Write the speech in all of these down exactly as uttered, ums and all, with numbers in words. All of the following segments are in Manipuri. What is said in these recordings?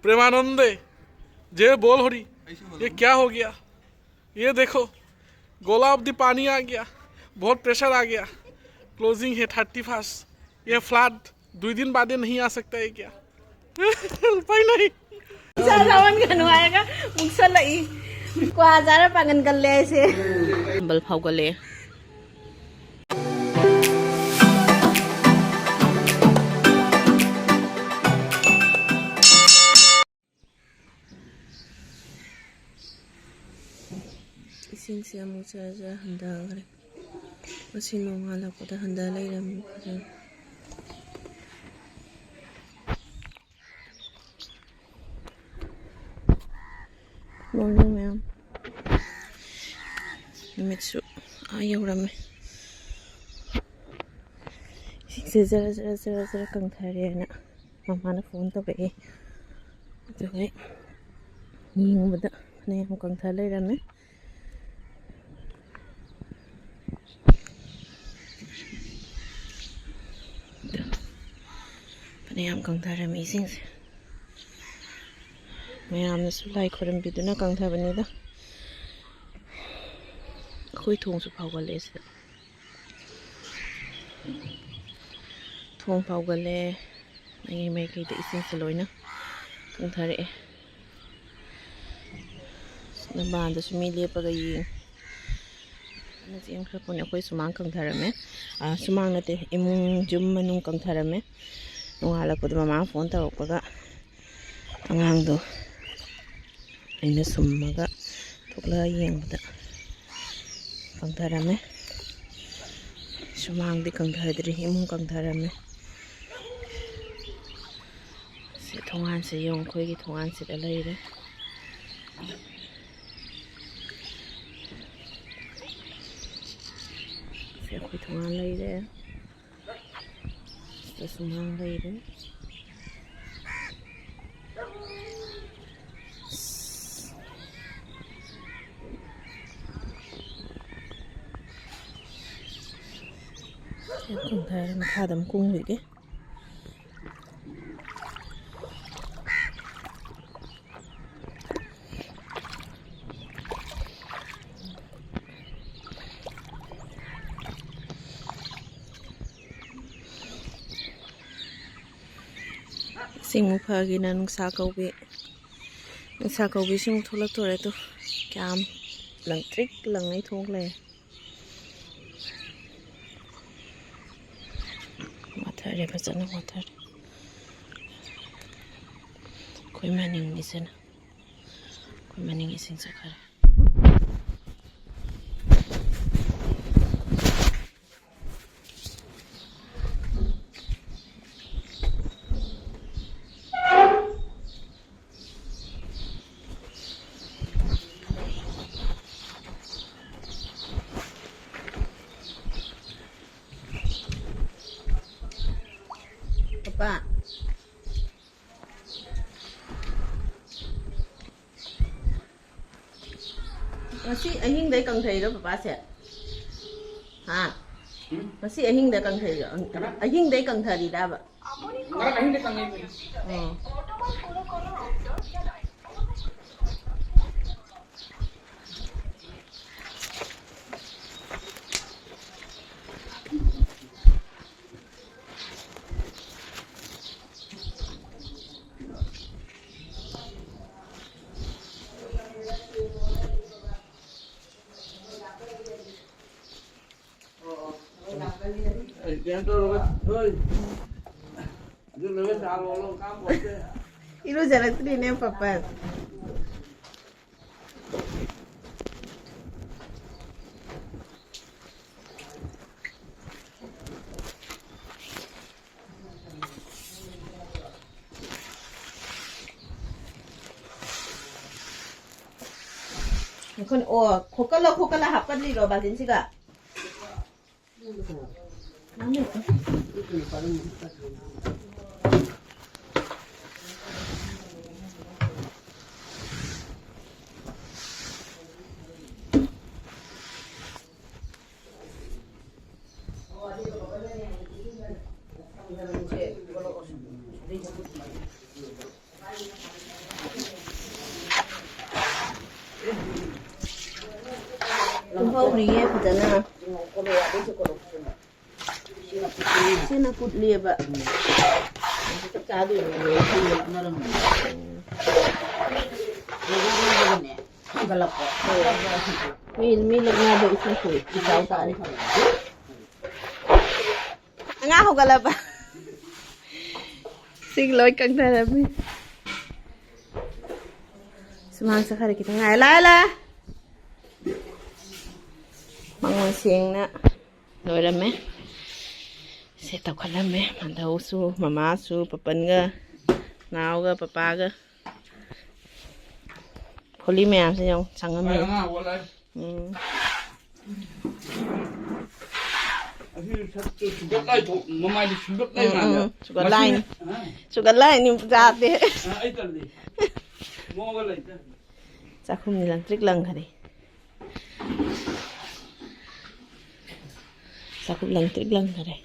प्रेमानंदे, जय बोल हरी। ये क्या हो गया? ये देखो, गोला अवधि पानी आ गया, बहुत प्रेशर आ गया। क्लोजिंग है थर्टी फर्स्ट। ये फ्लड दुई दिन बाद नहीं आ सकता है क्या? उपाय नहीं। ꯏꯁꯥ ꯌꯥꯎꯍꯟꯒꯅꯨ ꯍꯥꯏꯔꯒ ꯃꯨꯛꯁꯜꯂꯛꯏ꯫ ꯀ꯭ꯋꯥ ꯆꯥꯔ ꯄꯥꯡꯒꯟ ꯀꯜꯂꯦ ꯍꯥꯏꯁꯦ꯫ ꯕꯜ ꯐꯥꯎꯒꯠꯂꯛꯑꯦ꯫ ꯏꯁꯤꯡꯁꯦ ꯑꯃꯨꯛ ꯖꯔ ꯖꯔ ꯍꯟꯊꯈ꯭ꯔꯦ꯫ ꯉꯁꯤ ꯅꯣꯡꯉꯥꯜꯂꯛꯄꯗ ꯍꯟꯊ ꯂꯩꯔꯝꯃꯤ ꯐꯖꯅ꯫ ꯃꯣꯔꯅꯤꯡ ꯃꯌꯥꯝ꯫ ꯅꯨꯃꯤꯠꯁꯨ ꯑꯥ ꯌꯧꯔꯝꯃꯦ꯫ ꯏꯁꯤꯡꯁꯦ ꯖꯔ ꯖꯔ ꯖꯔ ꯖꯔ ꯀꯪꯊꯔꯦꯅ ꯃꯃꯥꯅ ꯐꯣꯟ ꯇꯧꯔꯛꯑꯦ꯫ ꯑꯗꯨꯒ ꯌꯦꯡꯉꯨꯕꯗ ꯐꯅꯌꯥꯝ ꯀꯪꯊ ꯂꯩꯔꯝꯃꯦ꯫ ꯐꯅꯌꯥꯝ ꯀꯪꯊꯔꯝꯃꯤ ꯏꯁꯤꯡꯁꯦ꯫ ꯃꯌꯥꯝꯅꯁꯨ ꯂꯥꯏ ꯈꯣꯏꯔꯝꯕꯤꯗꯨꯅ ꯀꯪꯊꯕꯅꯤꯗ꯫ ꯑꯩꯈꯣꯏ ꯊꯣꯡꯁꯨ ꯐꯥꯎꯒꯠꯂꯛꯑꯦ ꯁꯤꯗ꯫ ꯊꯣꯡ ꯐꯥꯎꯒꯠꯂꯦ꯫ ꯃꯥꯏꯀꯩ ꯃꯥꯏꯀꯩꯗ ꯏꯁꯤꯡꯁꯦ ꯂꯣꯏꯅ ꯀꯪꯊꯔꯛꯑꯦ꯫ ꯃꯄꯥꯟꯗꯁꯨ ꯃꯤ ꯂꯦꯞꯄꯒ ꯌꯦꯡꯉꯤ꯫ ꯀꯟꯅ ꯆꯦꯟꯈ꯭ꯔꯄꯣꯠꯅꯤ꯫ ꯑꯩꯈꯣꯏ ꯁꯨꯃꯥꯡ ꯀꯪꯊꯔꯝꯃꯦ꯫ ꯑꯥ, ꯁꯨꯃꯥꯡ ꯅꯠꯇꯦ, ꯏꯃꯨꯡ ꯌꯨꯝ ꯃꯅꯨꯡ ꯀꯪꯊꯔꯝꯃꯦ꯫ ꯅꯣꯡꯉꯥꯜꯂꯛꯄꯗ ꯃꯃꯥ ꯐꯣꯟ ꯇꯧꯔꯛꯄꯒ ꯑꯉꯥꯡꯗꯣ ꯑꯩꯅ ꯁꯨꯝꯃꯒ ꯊꯣꯛꯂꯛꯑ ꯌꯦꯡꯕꯗ ꯀꯪꯊꯔꯝꯃꯦ꯫ ꯁꯨꯃꯥꯡꯗꯤ ꯀꯪꯊꯗ꯭ꯔꯤ, ꯏꯃꯨꯡ ꯀꯪꯊꯔꯝꯃꯦ꯫ ꯁꯤ ꯊꯣꯡꯒꯥꯟꯁꯦ ꯌꯦꯡꯉꯨ, ꯑꯩꯈꯣꯏꯒꯤ ꯊꯣꯡꯒꯥꯟꯁꯤꯗ ꯂꯩꯔꯦ꯫ ꯁꯤ ꯑꯩꯈꯣꯏ ꯊꯣꯡꯒꯥꯟ ꯂꯩꯔꯦ꯫ ꯁꯤꯗ ꯁꯨꯃꯥꯡ ꯂꯩꯔꯦ꯫ ꯁꯤ ꯀꯪꯊꯔꯦ, ꯃꯈꯥꯗ ꯑꯃꯨꯛ ꯀꯨꯝꯈꯤꯒꯦ꯫ ꯁꯤꯃꯨꯛ ꯐꯒꯤꯅ ꯅꯨꯡꯁꯥ ꯀꯧꯕꯤ, ꯅꯨꯡꯁꯥ ꯀꯧꯕꯤꯁꯤꯃꯨꯛ ꯊꯣꯛꯂꯛꯇꯣꯔꯦ꯫ ꯇꯨ ꯀꯌꯥꯝ ꯂꯪꯇ꯭ꯔꯤꯛ ꯂꯪꯉꯩ ꯊꯣꯛꯂꯦ꯫ ꯋꯥꯊꯔꯦ, ꯐꯖꯅ ꯋꯥꯊꯔꯦ꯫ ꯑꯩꯈꯣꯏ ꯃꯅꯤꯡꯒꯤꯁꯤꯅ, ꯑꯩꯈꯣꯏ ꯃꯅꯤꯡ ꯏꯁꯤꯡ ꯆꯠꯈꯔꯦ꯫ ꯄꯄꯥ꯫ ꯉꯁꯤ ꯑꯍꯤꯡꯗꯩ ꯀꯪꯊꯩꯔꯣ ꯄꯄꯥꯁꯦ? ꯍꯥ? ꯎꯝ? ꯉꯁꯤ ꯑꯍꯤꯡꯗ ꯀꯪꯊꯩꯔꯣ? ꯀꯅꯥ? ꯑꯍꯤꯡꯗꯩ ꯀꯪꯊꯔꯤꯔꯕ? ꯉꯔꯥꯡ ꯑꯍꯤꯡꯗꯩ ꯀꯪꯉꯦ꯫ ꯑꯣ꯫ ꯑꯩ ꯀꯩꯅꯣ ꯇꯧꯔꯒ, ꯍꯣꯏ꯫ ꯑꯗꯨ ꯂꯣꯏꯔꯒ ꯆꯥ ꯂꯣꯜꯂꯣ, ꯀꯥꯝ ꯄꯣꯠꯇꯦ꯫ ꯏꯔꯨꯖꯔꯛꯇ꯭ꯔꯤꯅꯦ ꯄꯥꯄꯟ꯫ ꯑꯩꯈꯣꯏꯅ, ꯑꯣ, ꯈꯣꯀꯠꯂ ꯈꯣꯀꯠꯂ ꯍꯥꯞꯀꯠꯂꯤꯔꯣ ꯕꯥꯜꯇꯤꯟꯁꯤꯒ? ꯇꯨꯝꯍꯧꯔꯤꯌꯦ ꯐꯖꯅ꯫ ꯁꯤꯅ ꯀꯨꯠꯂꯦꯕ꯫ ꯆꯥꯛ ꯆꯥꯗꯣꯏꯔꯣ? ꯂꯣꯏ ꯂꯣꯏꯅꯔꯝꯃꯅꯤ꯫ ꯂꯣꯏꯅꯔꯝꯃꯅꯤ꯫ ꯍꯦꯟꯒꯠꯂꯛꯄ꯫ ꯃꯤ, ꯃꯤ ꯂꯛꯅꯕ ꯏꯁꯤꯡ ꯁꯨꯏ꯫ ꯏꯆꯥꯎ ꯇꯥꯔꯦ꯫ ꯑꯉꯥꯡ ꯍꯧꯒꯠꯂꯕ? ꯁꯤꯡ ꯂꯣꯏ ꯀꯪꯊꯔꯝꯃꯤ꯫ ꯁꯨꯃꯥꯡ ꯆꯠꯈ꯭ꯔꯦ ꯈꯤꯇꯪ ꯉꯥꯏꯔꯦ꯫ ꯂꯥꯛꯑꯦ, ꯂꯥꯛꯑꯦ꯫ ꯃꯉꯣꯟ ꯁꯦꯡꯅ ꯂꯣꯏꯔꯝꯃꯦ꯫ ꯁꯦ ꯇꯧꯈꯠꯂꯝꯃꯦ꯫ ꯃꯙꯧꯁꯨ, ꯃꯃꯥꯁꯨ, ꯄꯄꯟꯒ, ꯅꯥꯎꯒ, ꯄꯄꯥꯒ꯫ ꯐꯣꯂꯤ ꯃꯌꯥꯝꯁꯦ ꯌꯦꯡꯉꯨ, ꯆꯪꯉꯝꯃꯦ꯫ ꯎꯝ꯫ ꯑꯁꯤ ꯁꯛꯇꯨ ꯁꯨꯒꯠ ꯂꯥꯏ ꯊꯣꯛ-, ꯃꯃꯥꯏꯗꯤ ꯁꯨꯒꯠ ꯂꯥꯏ ꯎꯝ, ꯃꯥꯟꯕ꯫ ꯎꯝ, ꯁꯨꯒꯠ ꯂꯥꯏꯅꯤ꯫ ꯃꯁꯤꯅ-, ꯑ? ꯁꯨꯒꯠ ꯂꯥꯏꯅꯤ, ꯌꯥꯗꯦ꯫ ꯑ, ꯑꯩ ꯇꯜꯂꯤ꯫ ꯃꯑꯣꯡꯒ ꯂꯩꯇꯦ꯫ ꯆꯥꯛꯈꯨꯝꯅꯤ ꯂꯪꯇ꯭ꯔꯤꯛ ꯂꯪꯈꯔꯦ꯫ ꯆꯥꯛꯈꯨꯝ ꯂꯪꯇ꯭ꯔꯤꯛ ꯂꯪꯈꯔꯦ꯫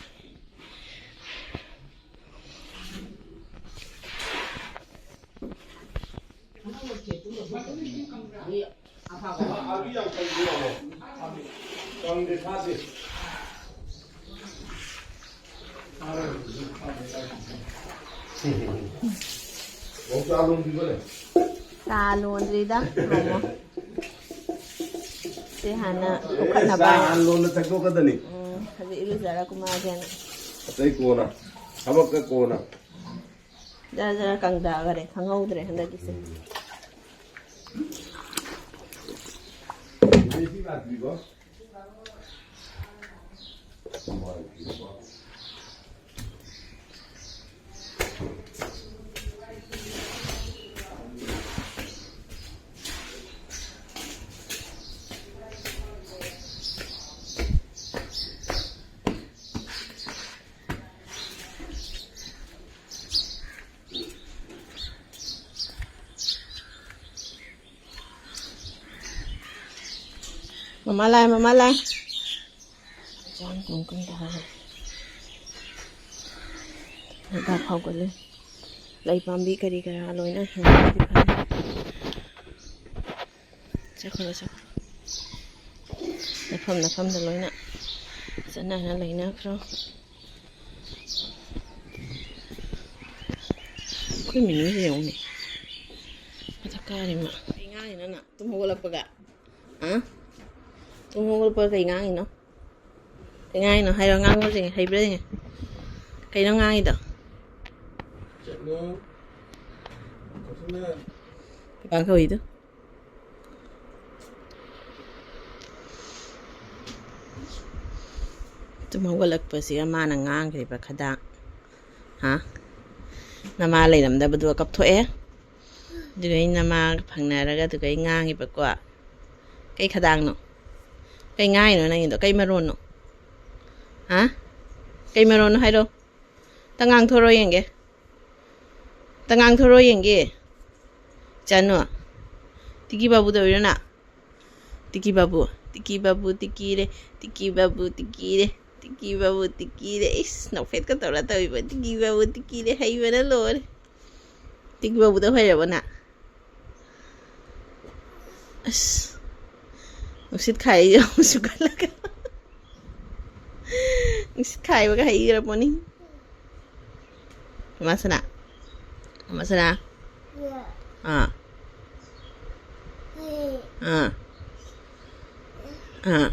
ꯆꯥ ꯂꯣꯟꯗ꯭ꯔꯤꯗ, ꯃꯣꯃꯣ꯫ ꯁꯤ ꯍꯥꯟꯅ ꯂꯧꯈꯠꯅꯕ꯫ ꯆꯥ ꯍꯥꯟꯅ ꯂꯣꯟꯅ ꯊꯛꯇꯣꯛꯀꯗꯅꯤ꯫ ꯎꯝ, ꯍꯧꯖꯤꯛ ꯏꯔꯨꯖꯔ ꯀꯨꯝꯃꯛꯑꯒꯦꯅ꯫ ꯑꯇꯩ ꯀꯣꯟꯅ, ꯊꯕꯛꯀ ꯀꯣꯟꯅ꯫ ꯖꯔ ꯖꯔ ꯀꯪꯊꯈꯔꯦ, ꯈꯪꯍꯧꯗ꯭ꯔꯦ ꯍꯟꯗꯛꯀꯤꯁꯦ꯫ ꯎꯝ꯫ ꯏꯃꯥ, ꯏꯁꯤꯡ ꯂꯥꯛꯇ꯭ꯔꯤꯕꯣ? ꯃꯃꯥ ꯂꯥꯛꯑꯦ, ꯃꯃꯥ ꯂꯥꯛꯑꯦ꯫ ꯆꯥꯡ ꯇꯨꯡ ꯀꯨꯝ ꯇꯥꯔꯦ꯫ ꯂꯩꯕꯥꯛ ꯍꯧꯒꯠꯂꯦ꯫ ꯂꯩ ꯄꯥꯝꯕꯤ ꯀꯔꯤ ꯀꯔꯥ ꯂꯣꯏꯅ ꯍꯦꯟꯒꯠꯂꯗꯤ ꯐꯅꯤ꯫ ꯆꯠꯈ꯭ꯔꯣ, ꯆꯠꯈ꯭ꯔꯣ꯫ ꯅꯐꯝ ꯅꯐꯝꯗ ꯂꯣꯏꯅ ꯆꯠꯅꯅ ꯂꯩꯅꯈ꯭ꯔꯣ꯫ ꯃꯤꯅꯨꯁꯦ ꯌꯦꯡꯉꯨꯅꯦ꯫ ꯃꯊꯛ ꯀꯥꯔꯤ ꯃꯥ꯫ ꯀꯩ ꯉꯥꯡꯉꯤꯅꯣ ꯅꯪ? ꯇꯨꯝ ꯍꯧꯒꯠꯂꯛꯄꯒ? ꯑ? ꯇꯨꯝ ꯍꯧꯒꯠꯂꯛꯄꯒ ꯀꯩ ꯉꯥꯡꯉꯤꯅꯣ? ꯀꯩ ꯉꯥꯡꯉꯤꯅꯣ? ꯍꯥꯏꯔꯣ, ꯉꯥꯡꯉꯨꯁꯦ, ꯍꯩꯕ꯭ꯔꯥ ꯌꯦꯡꯒꯦ꯫ ꯀꯩꯅꯣ ꯉꯥꯡꯉꯤꯗꯣ? ꯆꯠꯂꯣ꯫ ꯀꯩ ꯄꯥꯡ ꯀꯧꯏꯗꯣ? ꯇꯨꯝ ꯍꯧꯒꯠꯂꯛꯄꯁꯤꯒ ꯃꯥꯅ ꯉꯥꯡꯈ꯭ꯔꯤꯕ ꯈꯗꯥꯡ, ꯍꯥ? ꯅꯃꯥ ꯂꯩꯔꯝꯗꯕꯗꯨꯒ ꯀꯞꯊꯣꯛꯑꯦ꯫ ꯑꯗꯨꯒ ꯑꯩ ꯅꯃꯥꯒ ꯐꯪꯅꯔꯒ ꯑꯗꯨꯒ ꯑꯩ ꯉꯥꯡꯉꯤꯕꯀꯣ꯫ ꯀꯩ ꯈꯗꯥꯡꯅꯣ? ꯀꯩ ꯉꯥꯡꯉꯤꯅꯣ ꯅꯪꯒꯤꯗꯣ? ꯀꯩ ꯃꯔꯣꯟꯅꯣ? ꯍꯥ? ꯀꯩ ꯃꯔꯣꯟꯅꯣ ꯍꯥꯏꯔꯣ꯫ ꯇ ꯉꯥꯡꯊꯣꯔꯣ ꯌꯦꯡꯒꯦ꯫ ꯇ ꯉꯥꯡꯊꯣꯔꯣ ꯌꯦꯡꯒꯦ꯫ ꯏꯆꯥꯅꯨ꯫ ꯇꯤꯀꯤ ꯕꯥꯕꯨ ꯇꯧꯔꯤꯔꯣ ꯅꯪ? ꯇꯤꯀꯤ ꯕꯥꯕꯨ꯫ ꯇꯤꯀꯤ ꯕꯥꯕꯨ ꯇꯤꯀꯤꯔꯦ꯫ ꯇꯤꯀꯤ ꯕꯥꯕꯨ ꯇꯤꯀꯤꯔꯦ꯫ ꯇꯤꯀꯤ ꯕꯥꯕꯨ ꯇꯤꯀꯤꯔꯦ꯫ ꯏꯁ, ꯅꯣꯛꯐꯦꯠꯀ ꯇꯧꯔ ꯇꯧꯏꯕ꯫ ꯇꯤꯀꯤ ꯕꯥꯕꯨ ꯇꯤꯀꯤꯔꯦ꯫ ꯍꯩꯕꯅ ꯂꯣꯏꯔꯦ꯫ ꯇꯤꯀꯤ ꯕꯥꯕꯨꯗ ꯍꯩꯔꯕꯣ ꯅꯪ? ꯑꯁ꯫ ꯅꯨꯡꯁꯤꯠ ꯈꯥꯏꯔꯤꯁꯦ ꯑꯃꯨꯛꯁꯨ ꯀꯜꯂꯒ꯫ ꯅꯨꯡꯁꯤꯠ ꯈꯥꯏꯕꯒ ꯍꯩꯈ꯭ꯔ ꯄꯣꯠꯅꯤ꯫ ꯃꯃꯥ ꯁꯅꯥ꯫ ꯃꯃꯥ ꯁꯅꯥ꯫ ꯑꯥ꯫ ꯑꯥ꯫ ꯑꯥ꯫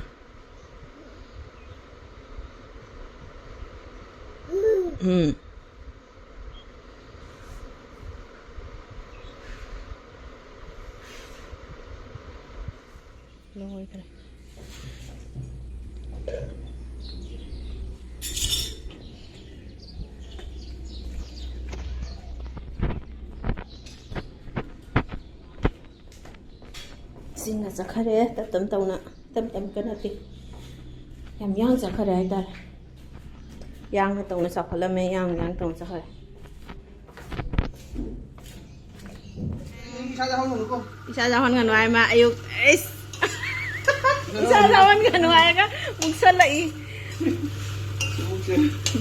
ꯎꯝ꯫ ꯂꯣꯏꯈ꯭ꯔꯦ꯫ ꯆꯤꯡꯅ ꯆꯠꯈꯔꯦ, ꯇꯞ ꯇꯞ ꯇꯧꯅ, ꯇꯞ ꯇꯞꯀ ꯅꯠꯇꯦ, ꯌꯥꯝ ꯌꯥꯡ ꯆꯠꯈꯔꯦ ꯍꯥꯏꯇꯥꯔꯦ꯫ ꯌꯥꯡꯅ ꯇꯧꯅ ꯆꯥꯎꯈꯠꯂꯝꯃꯦ, ꯌꯥꯡ ꯌꯥꯡ ꯇꯧꯅ ꯆꯠꯈꯔꯦ꯫ ꯏꯁꯥ ꯌꯥꯎꯍꯟꯒꯅꯨꯀꯣ꯫ ꯏꯁꯥ ꯌꯥꯎꯍꯟꯒꯅꯨ ꯍꯥꯏ ꯃꯥ ꯑꯌꯨꯛ, ꯑꯩꯁ꯫ ꯏꯁꯥ ꯌꯥꯎꯍꯟꯒꯅꯨ ꯍꯥꯏꯔꯒ ꯃꯨꯛꯁꯜꯂꯛꯏ꯫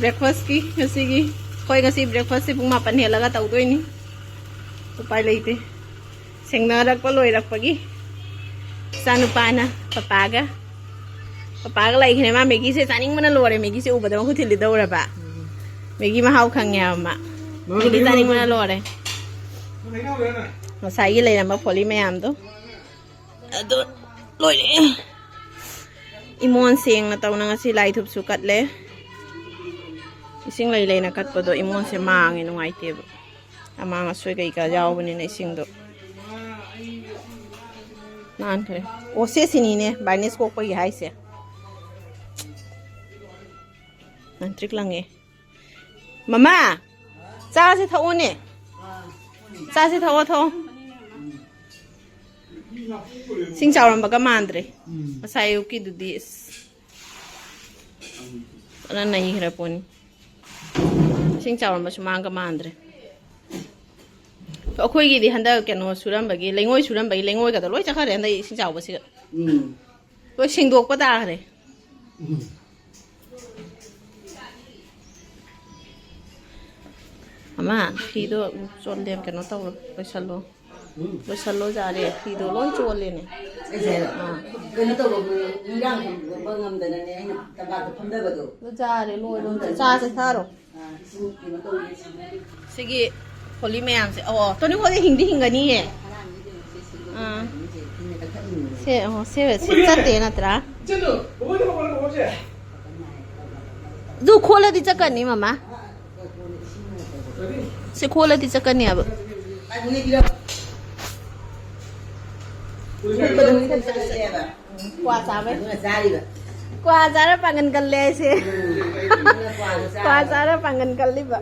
ꯕ꯭ꯔꯦꯛꯐꯥꯁꯀꯤ ꯉꯁꯤꯒꯤ, ꯑꯩꯈꯣꯏ ꯉꯁꯤ ꯕ꯭ꯔꯦꯛꯐꯥꯁꯁꯦ ꯄꯨꯡ ꯃꯥꯄꯟ ꯍꯦꯜꯂꯒ ꯇꯧꯗꯣꯏꯅꯤ꯫ ꯎꯄꯥꯏ ꯂꯩꯇꯦ꯫ ꯁꯦꯡꯅꯔꯛꯄ ꯂꯣꯏꯔꯛꯄꯒꯤ ꯏꯆꯥꯅꯨꯄꯥꯅ ꯄꯄꯥꯒ, ꯄꯄꯥꯒ ꯂꯩꯈ꯭ꯔꯦ꯫ ꯃꯥ ꯃꯦꯒꯤꯁꯦ ꯆꯥꯅꯤꯡꯕꯅ ꯂꯣꯏꯔꯦ꯫ ꯃꯦꯒꯤꯁꯦ ꯎꯕꯗ ꯃꯈꯨꯠ ꯊꯤꯜꯂꯤꯗꯧꯔꯕ꯫ ꯃꯦꯒꯤ ꯃꯍꯥꯎ ꯈꯪꯉꯦ ꯍꯥꯏꯕ ꯃꯥ꯫ ꯑꯩꯗꯤ ꯆꯥꯅꯤꯡꯕꯅ ꯂꯣꯏꯔꯦ꯫ ꯉꯁꯥꯏꯒꯤ ꯂꯩꯔꯝꯕ ꯐꯣꯂꯤ ꯃꯌꯥꯝꯗꯣ ꯑꯗꯨ ꯂꯣꯏꯔꯦ꯫ ꯏꯃꯣꯟ ꯁꯦꯡꯅ ꯇꯧꯅ ꯉꯁꯤ ꯂꯥꯏ ꯙꯨꯞꯁꯨ ꯀꯠꯂꯦ꯫ ꯏꯁꯤꯡ ꯂꯩ ꯂꯩꯅ ꯀꯠꯄꯗꯣ ꯏꯃꯣꯟꯁꯦ ꯃꯥꯡꯉꯦ, ꯅꯨꯡꯉꯥꯏꯇꯦꯕ꯫ ꯑꯃꯥꯡ ꯑꯁꯣꯏ ꯀꯩꯀꯥ ꯌꯥꯎꯕꯅꯤꯅ ꯏꯁꯤꯡꯗꯣ ꯅꯥꯟꯈ꯭ꯔꯦ꯫ ꯑꯣ, ꯁꯦ ꯁꯤꯅꯤꯅꯦ ꯕꯥꯏꯅꯦꯁ ꯀꯣꯛꯄꯒꯤ ꯍꯥꯏꯁꯦ꯫ ꯅꯥꯟꯇ꯭ꯔꯤꯛ ꯂꯪꯉꯦ꯫ ꯃꯃꯥ, ꯆꯥꯁꯦ ꯊꯛꯑꯣꯅꯦ꯫ ꯆꯥꯁꯦ ꯊꯛꯑꯣ, ꯊꯛꯑꯣ꯫ ꯏꯁꯤꯡ ꯆꯥꯎꯔꯝꯕꯒ ꯃꯥꯟꯗ꯭ꯔꯦ꯫ ꯎꯝ꯫ ꯉꯁꯥꯏ ꯑꯌꯨꯛꯀꯤꯗꯨꯗꯤ ꯑꯁ, ꯐꯖꯅ ꯅꯩꯈ꯭ꯔ ꯄꯣꯠꯅꯤ꯫ ꯏꯁꯤꯡ ꯆꯥꯎꯔꯝꯕꯁꯨ ꯃꯥꯡꯒ ꯃꯥꯟꯗ꯭ꯔꯦ꯫ ꯑꯩꯈꯣꯏꯒꯤꯗꯤ ꯍꯟꯗꯛ ꯀꯩꯅꯣ ꯁꯨꯔꯝꯕꯒꯤ, ꯂꯩꯉꯣꯏ ꯁꯨꯔꯝꯕꯒꯤ ꯂꯩꯉꯣꯏꯒꯗꯣ ꯂꯣꯏ ꯆꯠꯈ꯭ꯔꯦ ꯍꯟꯗꯛ ꯏꯁꯤꯡ ꯆꯥꯎꯕꯁꯤꯒ꯫ ꯎꯝ꯫ ꯂꯣꯏ ꯁꯦꯡꯗꯣꯛꯄ ꯇꯥꯈ꯭ꯔꯦ꯫ ꯎꯝ꯫ ꯑꯃ ꯐꯤꯗꯣ ꯆꯣꯠꯂꯦ, ꯀꯩꯅꯣ ꯇꯧꯔꯣ, ꯂꯣꯏꯁꯜꯂꯣ꯫ ꯎꯝ꯫ ꯂꯣꯏꯁꯜꯂꯣ ꯌꯥꯔꯦ, ꯐꯤꯗꯣ ꯂꯣꯏ ꯆꯣꯠꯂꯦꯅꯦ꯫ ꯑꯩꯁꯦ ꯑꯥ꯫ ꯀꯩꯅꯣ ꯇꯧꯕ, ꯏꯔꯥꯡ ꯇꯧꯕ ꯉꯝꯗꯅꯅꯦ ꯑꯩꯅ ꯇꯝꯄꯥꯛꯇ ꯐꯝꯊꯕꯗꯣ꯫ ꯑꯗꯨ ꯌꯥꯔꯦ, ꯂꯣꯏꯔꯣ, ꯆꯥꯁꯦ ꯊꯥꯔꯣ꯫ ꯑꯥ, ꯏꯁꯤꯡ ꯀꯩꯅꯣ ꯇꯧꯕꯒꯤ ꯁꯤꯒꯤ ꯐꯣꯂꯤ ꯃꯌꯥꯝꯁꯦ, ꯑꯣ, ꯇꯣꯅꯤ ꯈꯣꯏꯗꯤ ꯍꯤꯡꯗꯤ ꯍꯤꯡꯒꯅꯤꯌꯦ꯫ ꯑꯥ꯫ ꯁꯦ, ꯑꯣ, ꯁꯦ, ꯁꯤ ꯆꯠꯇꯦ ꯅꯠꯇ꯭ꯔꯥ? ꯑꯗꯨ ꯈꯣꯠꯂꯗꯤ ꯆꯠꯀꯅꯤ, ꯃꯃꯥ꯫ ꯁꯤ ꯈꯣꯠꯂꯗꯤ ꯆꯠꯀꯅꯤ ꯍꯥꯏꯕ꯫ ꯀ꯭ꯋꯥ ꯆꯥꯕꯩ꯫ ꯀ꯭ꯋꯥ ꯆꯥꯔ ꯄꯥꯡꯒꯟ ꯀꯜꯂꯦ ꯍꯥꯏꯁꯦ꯫ ꯀ꯭ꯋꯥ ꯆꯥꯔ ꯄꯥꯡꯒꯟ ꯀꯜꯂꯤꯕ꯫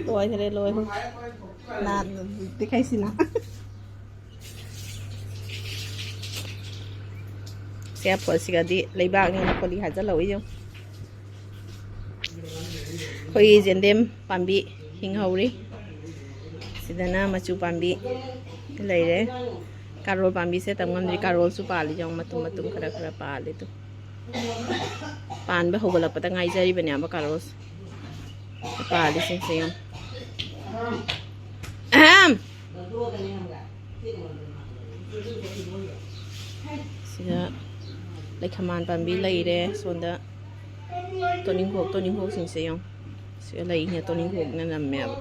ꯂꯣꯏꯈ꯭ꯔꯦ, ꯂꯣꯏꯈ꯭ꯔꯦ꯫ ꯅꯥꯗꯤ ꯀꯩꯁꯤꯅ꯫ ꯁꯦ ꯐꯣꯠꯁꯤꯒꯗꯤ ꯂꯩꯕꯥꯛꯅꯤꯅ ꯈꯣꯂꯤ ꯍꯥꯏꯖꯤꯜꯍꯧꯏ ꯌꯦꯡꯉꯨ꯫ ꯑꯩꯈꯣꯏꯒꯤ ꯌꯦꯟꯗꯦꯝ ꯄꯥꯝꯕꯤ ꯍꯤꯡꯍꯧꯔꯤ꯫ ꯁꯤꯗꯅ ꯃꯆꯨ ꯄꯥꯝꯕꯤ ꯂꯩꯔꯦ꯫ ꯀꯥꯔꯣꯜ ꯄꯥꯝꯕꯤꯁꯦ ꯇꯝ ꯉꯝꯗ꯭ꯔꯤ꯫ ꯀꯥꯔꯣꯜꯁꯨ ꯄꯥꯜꯂꯤ ꯌꯦꯡꯉꯨ, ꯃꯇꯨꯝ ꯃꯇꯨꯝ ꯈꯔ ꯈꯔ ꯄꯥꯜꯂꯤ ꯑꯗꯨ꯫ ꯄꯥꯟꯕ ꯍꯧꯒꯠꯂꯛꯄꯗ ꯉꯥꯏꯖꯔꯤꯕꯅꯦꯕ ꯀꯥꯔꯣꯜꯁꯦ꯫ ꯄꯥꯜꯂꯤꯁꯤꯡꯁꯦ ꯌꯦꯡꯉꯨ꯫ ꯑꯍꯝ! ꯁꯤꯗ ꯂꯩꯈꯃꯥꯟ ꯄꯥꯝꯕꯤ ꯂꯩꯔꯦ꯫ ꯁꯣꯝꯗ ꯇꯣꯅꯤꯡꯈꯣꯛ, ꯇꯣꯅꯤꯡꯈꯣꯛꯁꯤꯡꯁꯦ ꯌꯦꯡꯉꯣ꯫ ꯁꯤꯒ ꯂꯩꯅꯦ, ꯇꯣꯅꯤꯡꯈꯣꯛꯅ ꯅꯝꯃꯦꯕ꯫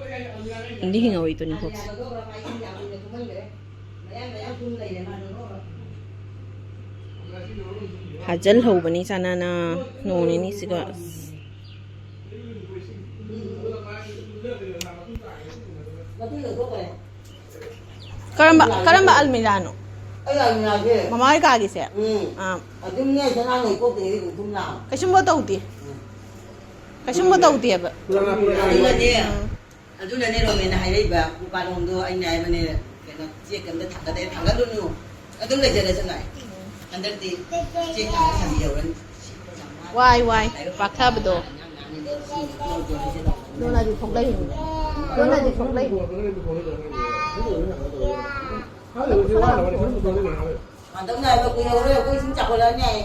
ꯍꯤꯡꯗꯤ ꯍꯤꯡꯍꯧꯋꯤ ꯇꯣꯅꯤꯡꯈꯣꯛꯁꯦ꯫ ꯐꯥꯖꯤꯜꯍꯧꯕꯅꯤ ꯆꯥꯅꯅ ꯅꯣꯡ ꯅꯤꯅꯤꯁꯤꯒ꯫ ꯀꯔꯝꯕ, ꯀꯔꯝꯕ ꯑꯜꯃꯤꯔꯥꯅꯣ? ꯑꯩ ꯑꯜꯃꯤꯔꯥꯁꯦ꯫ ꯃꯃꯥ ꯍꯣꯏ ꯀꯥꯒꯤꯁꯦ? ꯎꯝ꯫ ꯑꯥ꯫ ꯑꯗꯨꯝꯅꯦ, ꯁꯅꯥ ꯂꯩꯀꯣꯠꯇ꯭ꯔꯤꯉꯩꯗ ꯑꯗꯨꯝ ꯂꯥꯛꯑꯣ꯫ ꯀꯩꯁꯨꯝꯕ ꯇꯧꯗꯦ꯫ ꯎꯝ꯫ ꯀꯩꯁꯨꯝꯕ ꯇꯧꯗꯦꯕ꯫ ꯑꯗꯨꯅꯅꯦ, ꯎꯝ꯫ ꯑꯗꯨꯅꯅꯦ ꯔꯣꯃꯦꯟꯅ ꯍꯥꯏꯔꯛꯏꯕ, ꯎꯄꯥꯜ ꯍꯣꯝꯗꯣ ꯑꯩꯅ ꯍꯥꯏꯕꯅꯦ, ꯀꯩꯅꯣ, ꯆꯦꯛ ꯑꯝꯇ ꯊꯥꯡꯒꯠꯂꯦ, ꯊꯥꯡꯒꯠꯂꯨꯅꯨ꯫ ꯑꯗꯨꯝ ꯂꯩꯖꯔꯁꯅꯨ ꯍꯥꯏ꯫ ꯍꯟꯗꯛꯇꯤ ꯆꯦꯛ ꯊꯥꯡꯒꯠ ꯊꯝꯕꯤꯍꯧꯔꯅꯤ꯫ ꯋꯥꯏ, ꯋꯥꯏ, ꯄꯥꯛꯊꯕꯗꯣ꯫ ꯂꯣꯟꯅꯗꯤ ꯊꯣꯛꯂꯛꯏꯅꯤ꯫ ꯂꯣꯟꯅꯗꯤ ꯊꯣꯛꯂꯛꯏꯅꯤ꯫ ꯍꯟꯗꯛꯅ ꯍꯥꯏꯕ ꯀꯨꯏꯔꯔꯣꯏ, ꯑꯩꯈꯣꯏ ꯁꯨꯝ ꯆꯥꯎꯈꯠꯂꯛꯑꯅꯤ ꯍꯥꯏꯌꯦ꯫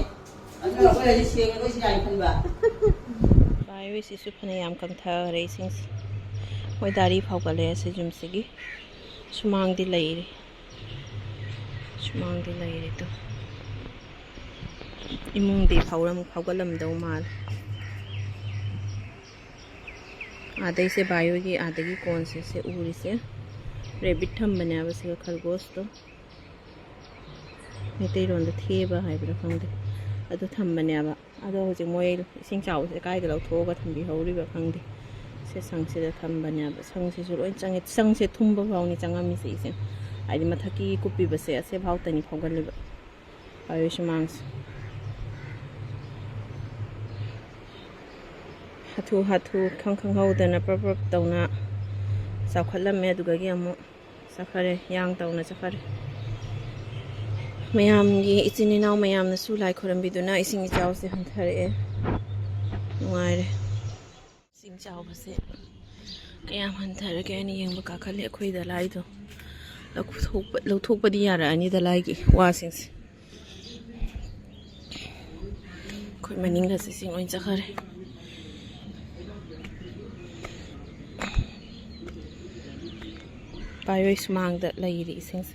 ꯑꯗꯨꯅ ꯑꯩꯈꯣꯏ ꯍꯧꯖꯤꯛ ꯁꯦꯡꯉꯔꯣꯏ ꯁꯤꯔꯥ ꯍꯥꯏꯅ ꯈꯟꯕ꯫ ꯄꯥꯏ ꯍꯣꯏꯁꯤꯁꯨ ꯐꯅꯌꯥꯝ ꯀꯪꯊꯈ꯭ꯔꯦ ꯏꯁꯤꯡꯁꯦ꯫ ꯃꯣꯏ ꯗꯥꯔꯤ ꯐꯥꯎꯒꯠꯂꯦ ꯑꯁꯤ ꯌꯨꯝꯁꯤꯒꯤ꯫ ꯁꯨꯃꯥꯡꯗꯤ ꯂꯩꯔꯤ꯫ ꯁꯨꯃꯥꯡꯗꯤ ꯂꯩꯔꯤ ꯇꯨ꯫ ꯏꯃꯨꯡꯗꯤ ꯐꯥꯎꯔꯝ-, ꯐꯥꯎꯒꯠꯂꯝꯗꯧ ꯃꯥꯜꯂꯦ꯫ ꯑꯥꯗꯩꯁꯦ ꯕꯥꯏ ꯍꯣꯏꯒꯤ ꯑꯥꯗꯒꯤ ꯀꯣꯟꯁꯦ ꯁꯦ ꯎꯔꯤꯁꯦ꯫ ꯔꯦꯕꯤꯠ ꯊꯝꯕꯅꯦꯕ ꯁꯤꯒ ꯈꯔꯒꯣꯁꯇꯣ꯫ ꯃꯩꯇꯩꯂꯣꯟꯗ ꯊꯦꯕ ꯍꯥꯏꯕ꯭ꯔꯥ ꯈꯪꯗꯦ꯫ ꯑꯗꯨ ꯊꯝꯕꯅꯦꯕ꯫ ꯑꯗꯣ ꯍꯧꯖꯤꯛ ꯃꯣꯏ ꯏꯁꯤꯡ ꯆꯥꯎꯕꯁꯦ ꯀꯥꯏꯗ ꯂꯧꯊꯣꯛꯑꯒ ꯊꯝꯕꯤꯍꯧꯔꯤꯕ ꯈꯪꯗꯦ꯫ ꯁꯦ ꯁꯪꯁꯤꯗ ꯊꯝꯕꯅꯦꯕ꯫ ꯁꯪꯁꯤꯁꯨ ꯂꯣꯏ ꯆꯪꯉꯦ꯫ ꯁꯪꯁꯦ ꯊꯨꯝꯕ ꯐꯥꯎꯅꯤ ꯆꯪꯉꯝꯃꯤꯁꯦ ꯏꯁꯤꯡ꯫ ꯍꯥꯏꯗꯤ ꯃꯊꯛꯀꯤ ꯀꯨꯞꯄꯤꯕꯁꯦ ꯑꯁꯦ ꯐꯥꯎꯇꯅꯤ ꯐꯥꯎꯒꯜꯂꯤꯕ꯫ ꯄꯥꯏꯌꯨ ꯁꯨꯃꯥꯡꯁꯦ꯫ ꯍꯥꯊꯨ ꯍꯥꯊꯨ ꯈꯪ ꯈꯪꯍꯧꯗꯅ ꯄ꯭ꯔꯞ ꯄ꯭ꯔꯞ ꯇꯧꯅ ꯆꯥꯎꯈꯠꯂꯝꯃꯦ꯫ ꯑꯗꯨꯗꯒꯤ ꯑꯃꯨꯛ ꯆꯠꯈꯔꯦ, ꯏꯌꯥꯡ ꯇꯧꯅ ꯆꯠꯈꯔꯦ꯫ ꯃꯌꯥꯝꯒꯤ, ꯏꯆꯤꯟ ꯏꯅꯥꯎ ꯃꯌꯥꯝꯅꯁꯨ ꯂꯥꯏ ꯈꯣꯏꯔꯝꯕꯤꯗꯨꯅ ꯏꯁꯤꯡ ꯏꯆꯥꯎꯁꯦ ꯍꯟꯊꯔꯛꯑꯦ꯫ ꯅꯨꯡꯉꯥꯏꯔꯦ꯫ ꯏꯁꯤꯡ ꯆꯥꯎꯕꯁꯦ ꯀꯌꯥꯝ ꯍꯟꯊꯔꯒꯦ ꯍꯥꯏꯅ ꯌꯦꯡꯕ ꯀꯥꯈꯠꯂꯦ꯫ ꯑꯩꯈꯣꯏ ꯗꯂꯥꯏꯗꯣ ꯂꯧꯊꯣꯛꯄ-, ꯂꯧꯊꯣꯛꯄꯗꯤ ꯌꯥꯔꯛꯑꯅꯤ ꯗꯂꯥꯏꯒꯤ ꯋꯥꯁꯤꯡꯁꯦ꯫ ꯑꯩꯈꯣꯏ ꯃꯅꯤꯡꯒꯁꯦ ꯏꯁꯤꯡ ꯂꯣꯏ ꯆꯠꯈꯔꯦ꯫ ꯄꯥꯏꯔꯣꯏ ꯁꯨꯃꯥꯡꯗ ꯂꯩꯔꯤ ꯏꯁꯤꯡꯁꯦ꯫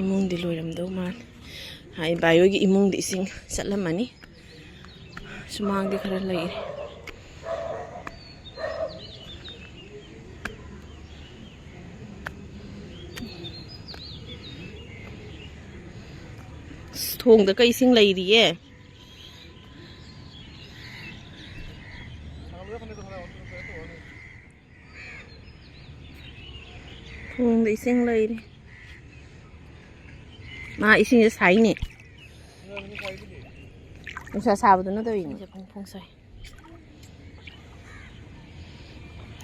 ꯏꯃꯨꯡꯗꯤ ꯂꯣꯏꯔꯝꯗꯧ ꯃꯥꯜꯂꯦ꯫ ꯏꯕꯥꯏ ꯍꯣꯏꯒꯤ ꯏꯃꯨꯡꯗ ꯏꯁꯤꯡ ꯆꯠꯂꯝꯃꯅꯤ꯫ ꯁꯨꯃꯥꯡꯗꯤ ꯈꯔ ꯂꯩꯔꯤ꯫ ꯑꯁ, ꯊꯣꯡꯗ ꯀꯩ ꯏꯁꯤꯡ ꯂꯩꯔꯤꯌꯦ꯫ ꯊꯣꯡꯗ ꯏꯁꯤꯡ ꯂꯩꯔꯤ꯫ ꯃꯥ ꯏꯁꯤꯡꯁꯦ ꯁꯥꯏꯅꯦ꯫ ꯅꯨꯡꯁꯥ ꯁꯥꯕꯗꯨꯅ ꯇꯧꯔꯤꯅꯦ꯫ ꯏꯁꯤꯡꯁꯦ ꯐꯣꯡ ꯐꯣꯡ ꯁꯥꯏ꯫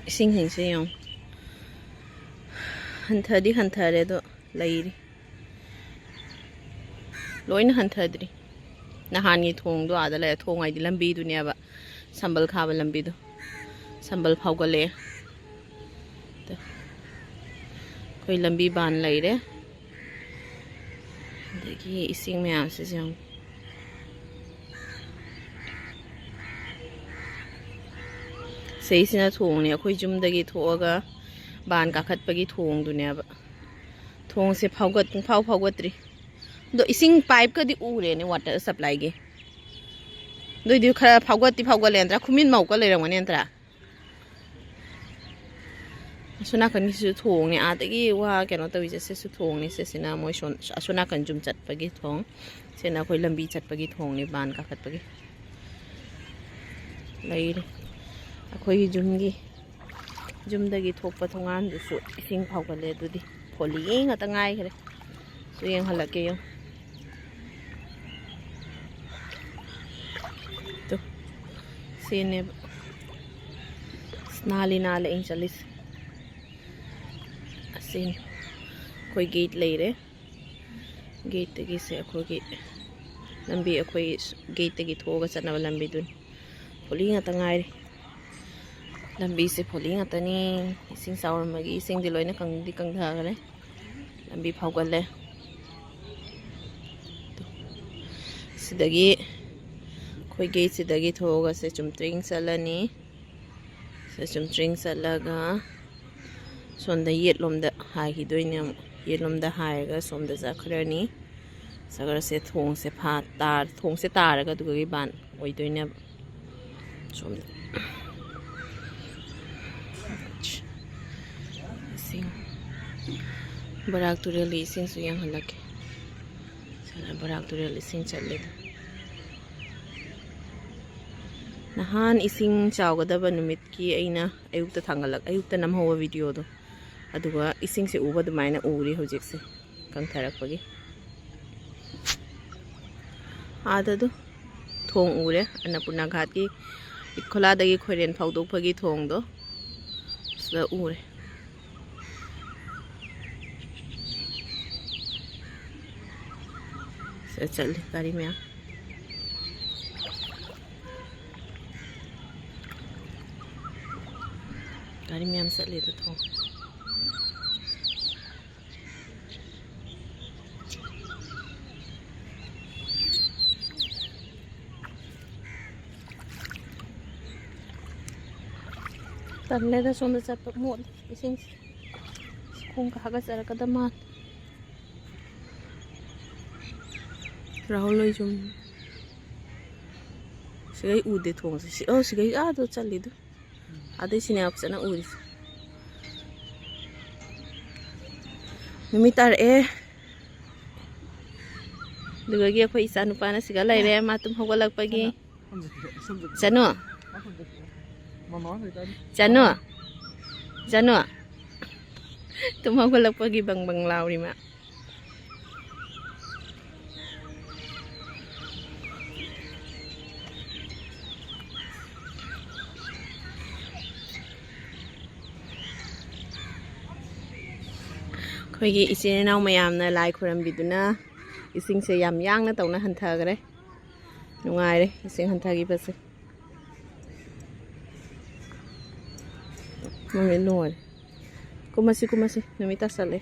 ꯏꯁꯤꯡꯁꯤꯡꯁꯦ ꯌꯦꯡꯉꯨ꯫ ꯍꯟꯊꯗꯤ ꯍꯟꯊꯔꯦ, ꯑꯗꯣ ꯂꯩꯔꯤ꯫ ꯂꯣꯏꯅ ꯍꯟꯊꯗ꯭ꯔꯤ꯫ ꯅꯍꯥꯟꯒꯤ ꯊꯣꯡꯗꯣ ꯑꯥꯗ ꯂꯩꯔꯦ꯫ ꯊꯣꯡ ꯍꯥꯏꯗꯤ ꯂꯝꯕꯤꯗꯨꯅꯦꯕ꯫ ꯁꯝꯕꯜ ꯈꯥꯕ ꯂꯝꯕꯤꯗꯣ꯫ ꯁꯝꯕꯜ ꯐꯥꯎꯒꯠꯂꯛꯑꯦ꯫ ꯑꯩꯈꯣꯏ ꯂꯝꯕꯤ ꯕꯥꯟ ꯂꯩꯔꯦ꯫ ꯑꯗꯒꯤ ꯏꯁꯤꯡ ꯃꯌꯥꯝꯁꯤꯁꯨ ꯌꯦꯡꯉꯨ꯫ ꯁꯤꯁꯤꯅ ꯊꯣꯡꯅꯤ꯫ ꯑꯩꯈꯣꯏ ꯌꯨꯝꯗꯒꯤ ꯊꯣꯛꯑꯒ ꯕꯥꯟ ꯀꯥꯈꯠꯄꯒꯤ ꯊꯣꯡꯗꯨꯅꯦꯕ꯫ ꯊꯣꯡꯁꯦ ꯐꯥꯎꯒꯠ-, ꯄꯨꯡꯐꯥꯎ ꯐꯥꯎꯒꯠꯇ꯭ꯔꯤ꯫ ꯑꯗꯣ ꯏꯁꯤꯡ ꯄꯥꯏꯞꯀꯗꯤ ꯎꯔꯦꯅꯦ, ꯋꯥꯇꯔ ꯁꯄ꯭ꯂꯥꯏꯒꯤ꯫ ꯑꯗꯨꯏꯗꯤ ꯈꯔ ꯐꯥꯎꯒꯠꯇꯤ ꯐꯥꯎꯒꯠꯂꯦ ꯅꯠꯇ꯭ꯔꯥ? ꯈꯨꯃꯤꯟ ꯃꯧꯀ ꯂꯩꯔꯝꯒꯅꯤ ꯅꯠꯇ꯭ꯔꯥ? ꯑꯁꯣꯝ ꯅꯥꯀꯟꯒꯤꯁꯤꯁꯨ ꯊꯣꯡꯅꯦ꯫ ꯑꯥꯗꯒꯤ ꯋꯥ ꯀꯩꯅꯣ ꯇꯧꯔꯤꯁꯦ, ꯁꯤꯁꯨ ꯊꯣꯡꯅꯦ꯫ ꯁꯤꯁꯤꯅ ꯃꯣꯏ ꯁꯣꯝ, ꯑꯁꯣꯝ ꯅꯥꯀꯟ ꯌꯨꯝ ꯆꯠꯄꯒꯤ ꯊꯣꯡ꯫ ꯁꯤꯅ ꯑꯩꯈꯣꯏ ꯂꯝꯕꯤ ꯆꯠꯄꯒꯤ ꯊꯣꯡꯅꯦ, ꯕꯥꯟ ꯀꯥꯈꯠꯄꯒꯤ꯫ ꯂꯩꯔꯦ꯫ ꯑꯩꯈꯣꯏꯒꯤ ꯌꯨꯝꯒꯤ, ꯌꯨꯝꯗꯒꯤ ꯊꯣꯛꯄ ꯊꯣꯡꯒꯥꯟꯗꯨꯁꯨ ꯏꯁꯤꯡ ꯐꯥꯎꯒꯠꯂꯦ꯫ ꯑꯗꯨꯗꯤ ꯐꯣꯂꯤ ꯉꯥꯛꯇ ꯉꯥꯏꯈ꯭ꯔꯦ꯫ ꯁꯨ ꯌꯦꯡꯍꯜꯂꯛꯀꯦ, ꯌꯦꯡꯉꯨ꯫ ꯇꯨ, ꯁꯤꯅꯦꯕ꯫ ꯑꯁ, ꯅꯥꯜꯂꯤ ꯅꯥꯜꯂꯦ ꯑꯩꯅ ꯆꯠꯂꯤꯁꯦ꯫ ꯑꯁꯤꯅꯤ꯫ ꯑꯩꯈꯣꯏ ꯒꯦꯠ ꯂꯩꯔꯦ꯫ ꯒꯦꯠꯇꯒꯤꯁꯦ ꯑꯩꯈꯣꯏꯒꯤ ꯂꯝꯕꯤ, ꯑꯩꯈꯣꯏ ꯒꯦꯠꯇꯒꯤ ꯊꯣꯛꯑꯒ ꯆꯠꯅꯕ ꯂꯝꯕꯤꯗꯨꯅꯤ꯫ ꯐꯣꯂꯤ ꯉꯥꯛꯇ ꯉꯥꯏꯔꯦ꯫ ꯂꯝꯕꯤꯁꯦ ꯐꯣꯂꯤ ꯉꯥꯛꯇꯅꯤ꯫ ꯏꯁꯤꯡ ꯆꯥꯎꯔꯝꯕꯒꯤ ꯏꯁꯤꯡꯗꯤ ꯂꯣꯏꯅ ꯀꯪꯗꯤ ꯀꯪꯊꯈ꯭ꯔꯦ꯫ ꯂꯝꯕꯤ ꯐꯥꯎꯒꯠꯂꯦ꯫ ꯁꯤꯗꯒꯤ ꯑꯩꯈꯣꯏ ꯒꯦꯠꯁꯤꯗꯒꯤ ꯊꯣꯛꯑꯒ ꯁꯦ ꯆꯨꯝꯇ꯭ꯔꯤꯡ ꯆꯠꯂꯅꯤ꯫ ꯁꯦ ꯆꯨꯝꯇ꯭ꯔꯤꯡ ꯆꯠꯂꯒ ꯁꯣꯝꯗ ꯌꯦꯠꯂꯣꯝꯗ ꯍꯥꯏꯈꯤꯗꯣꯏꯅꯦ ꯑꯃꯨꯛ꯫ ꯌꯦꯠꯂꯣꯝꯗ ꯍꯥꯏꯔꯒ ꯁꯣꯝꯗ ꯆꯠꯈ꯭ꯔꯅꯤ꯫ ꯁꯒꯔꯁꯦ ꯊꯣꯡꯁꯦ ꯐꯥ ꯇꯥꯔ ꯊꯣꯡꯁꯦ ꯇꯥꯔꯒ ꯑꯗꯨꯒꯒꯤ ꯕꯥꯟ ꯑꯣꯏꯗꯣꯏꯅꯦꯕ꯫ ꯁꯣꯝꯗ ꯏꯁꯤꯡ, ꯕꯔꯥꯛ ꯇꯨꯔꯦꯜꯒꯤ ꯏꯁꯤꯡꯁꯨ ꯌꯦꯡꯍꯜꯂꯛꯀꯦ꯫ ꯁꯤꯅ ꯕꯔꯥꯛ ꯇꯨꯔꯦꯜ ꯏꯁꯤꯡ ꯆꯠꯂꯤꯗꯣ꯫ ꯅꯍꯥꯟ ꯏꯁꯤꯡ ꯆꯥꯎꯒꯗꯕ ꯅꯨꯃꯤꯠꯀꯤ ꯑꯩꯅ ꯑꯌꯨꯛꯇ ꯊꯥꯡꯒꯠꯂꯛ ꯑꯌꯨꯛꯇ ꯅꯝꯍꯧꯕ ꯚꯤꯗꯤꯑꯣꯗꯣ, ꯑꯗꯨꯒ ꯏꯁꯤꯡꯁꯦ ꯎꯕ ꯑꯗꯨꯃꯥꯏꯅ ꯎꯔꯤ ꯍꯧꯖꯤꯛꯁꯦ꯫ ꯀꯪꯊꯔꯛꯄꯒꯤ꯫ ꯑꯥꯗꯗꯨ ꯊꯣꯡ ꯎꯔꯦ, ꯑꯟꯅꯄꯨꯔꯅꯥ ꯘꯥꯠꯀꯤ ꯏꯠꯈꯣꯂꯥꯗꯒꯤ ꯈꯣꯏꯔꯦꯟ ꯐꯥꯎꯗꯣꯛꯄꯒꯤ ꯊꯣꯡꯗꯣ ꯁꯤꯗ ꯎꯔꯦ꯫ ꯁꯤꯗ ꯆꯠꯂꯤ ꯒꯥꯔꯤ ꯃꯌꯥꯝ꯫ ꯒꯥꯔꯤ ꯃꯌꯥꯝ ꯆꯠꯂꯤꯗꯣ ꯊꯣꯡ꯫ ꯇꯜꯂꯦꯗ ꯁꯣꯝꯗ ꯆꯠꯄ, ꯃꯣꯠꯂꯤ ꯏꯁꯤꯡꯁꯦ꯫ ꯈꯣꯡꯒ ꯍꯥꯒꯠꯆꯔꯛꯀꯗꯕ ꯃꯥꯜꯂꯦ꯫ ꯔꯥꯍꯨꯜ ꯍꯣꯏ ꯁꯨꯝ ꯁꯤꯒꯩ ꯎꯗꯦ ꯊꯣꯡꯁꯦ꯫ ꯁꯤ, ꯑꯣ, ꯁꯤꯒꯩ ꯑꯥꯗ ꯆꯠꯂꯤꯗꯨ꯫ ꯑꯗꯩ ꯁꯤꯅꯦ ꯐꯖꯅ ꯎꯔꯤꯁꯦ꯫ ꯅꯨꯃꯤꯠ ꯇꯥꯔꯛꯑꯦ꯫ ꯑꯗꯨꯗꯒꯤ ꯑꯩꯈꯣꯏ ꯏꯆꯥ ꯅꯨꯄꯥꯅ ꯁꯤꯒ ꯂꯩꯔꯦ, ꯃꯥ ꯇꯨꯝ ꯍꯧꯒꯠꯂꯛꯄꯒꯤ꯫ ꯆꯅꯨ꯫ ꯆꯅꯨ꯫ ꯆꯅꯨ꯫ ꯇꯨꯝ ꯍꯧꯒꯠꯂꯛꯄꯒꯤ ꯕꯪ ꯕꯪ ꯂꯥꯎꯔꯤ ꯃꯥ꯫ ꯑꯩꯈꯣꯏꯒꯤ ꯏꯆꯤꯟ ꯏꯅꯥꯎ ꯃꯌꯥꯝꯅ ꯂꯥꯏ ꯈꯨꯔꯝꯕꯤꯗꯨꯅ ꯏꯁꯤꯡꯁꯦ ꯌꯥꯝ ꯌꯥꯡꯅ ꯇꯧꯅ ꯍꯟꯊꯈ꯭ꯔꯦ꯫ ꯅꯨꯡꯉꯥꯏꯔꯦ ꯏꯁꯤꯡ ꯍꯟꯊꯈꯤꯕꯁꯦ꯫ ꯃꯃꯤꯠ ꯂꯣꯏꯔꯦ꯫ ꯀꯨꯝꯃꯁꯤ, ꯀꯨꯝꯃꯁꯤ, ꯅꯨꯃꯤꯠ ꯇꯥꯁꯜꯂꯦ꯫